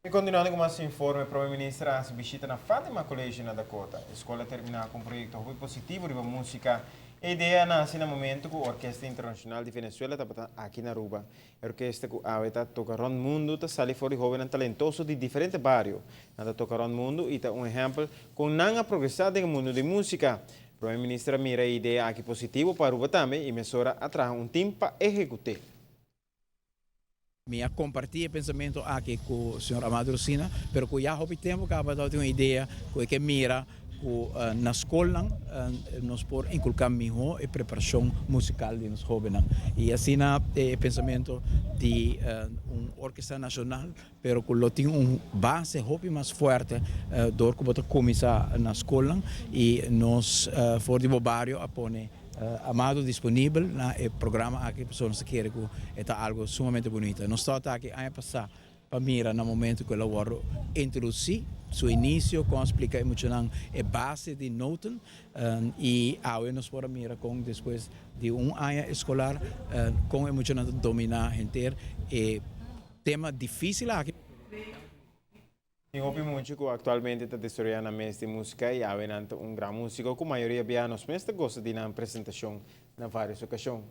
Y continuando cu mas informe, Prome Minister a haci bishita na Fatima College na Dakota. E scol a termina cu un proyecto hopi positivo riba musica. E idea a nace na momento cu Orkesta Internacional di Venezuela tabata aki na Aruba. E orkesta cu awe ta toca rond mundo ta sali for di hobennan talentoso di diferente bario. Nan ta toca rond mundo y ta un ehempel con nan a progresa den e mundo di musica. Prome Minister a mira e idea aki positivo pa Aruba tambe y mesora a traha un team pa ehecut'e. Mi a comparti e pensamento aki cu señor Amado Rosina, pero cu ya hopi tempo caba tabatin un idea cu e ke mira cu na scolnan nos por inculca miho e preparacion musical di nos hobennan. Y asina e pensamento di un orkesta nacional, pero cu lo tin un base hopi mas fuerte door cu bo ta cuminsa na scolnan y nos for di bo bario a pone Amado disponibel na e programa aki pasobra nos ta kere ku e ta algo sumamente bunita. Nos tabata aki aña pasá pa mira na momento ku el a wòrdu introdusí, su inisio, kon a splika e muchanan e base di noten i awe nos por a mira kon despues di un aña eskolar kon e muchanan ta dominá henter e tema difísil aki. Tin hopi mucha cu actualmente ta desaroya nan mes den musica y awe nan ta un gran musico cu mayoria bia nos mes ta gosta di nan presentacion na varios ocasion.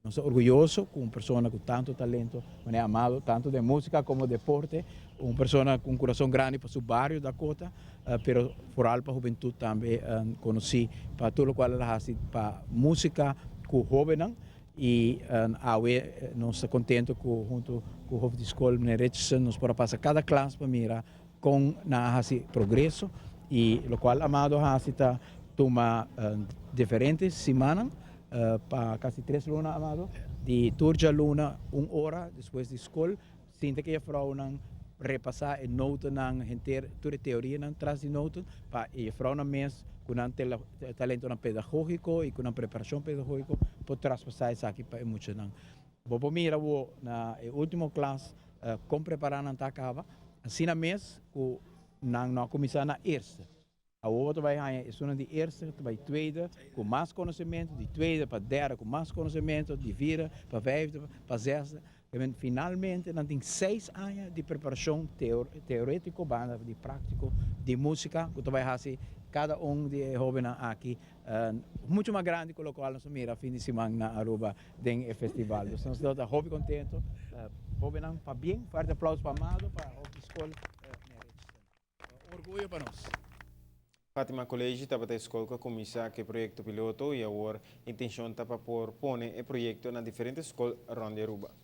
Nos ta orguyoso cu un persona cu tanto talento manera Amado, tanto den musica como deporte, un persona cu un curason grandi pa su bario Dakota, pero vooral pa hubentud tambe conoci pa tur locual el a haci pa musica cu hobennan. Y awe nos ta contento cu hunto cu hof di scol meneer Richardson nos por a pasa cada klas pa mira con nan a haci progreso y locual Amado a haci ta tuma diferente simannan pa casi tres luna Amado di tur djaluna un ora despues di scol Sinta ku e juffrouwnan repasá e notanan henter, tur e teorianan tras di noten, pa e juffrouwnan mes ku nan talentonan pedagógiko i ku nan preparashon pedagógiko por traspasá esaki pa e muchanan. Bo por mira awor na e último klas kon prepará nan ta kaba, asina mes ku nan no a kuminsá na eerste. Awor bo ta bai haña esunnan di eerste ta bai tweede ku mas konosementu, di tweede pa derde ku mas konosementu, di vierde pa vijfde pa zesde. Emen finalmente nan tin seis aña di preparashon teoretiko banda di praktiko di musika ku ta bai hasi kada un di e hobennan aki muchu mas grandi ku lokual nos a mira fin di siman na Aruba den e festival. Dus nos ta hopi kontento. Hobennan pabien, fuerte aplauso pa Amado, pa hof di skol. Orguyo pa nos. Fatima College tabata e skol ku a kuminsá ku e proyekto piloto i awor intencion ta pa por pone e proyekto na diferente skol rònt di Aruba.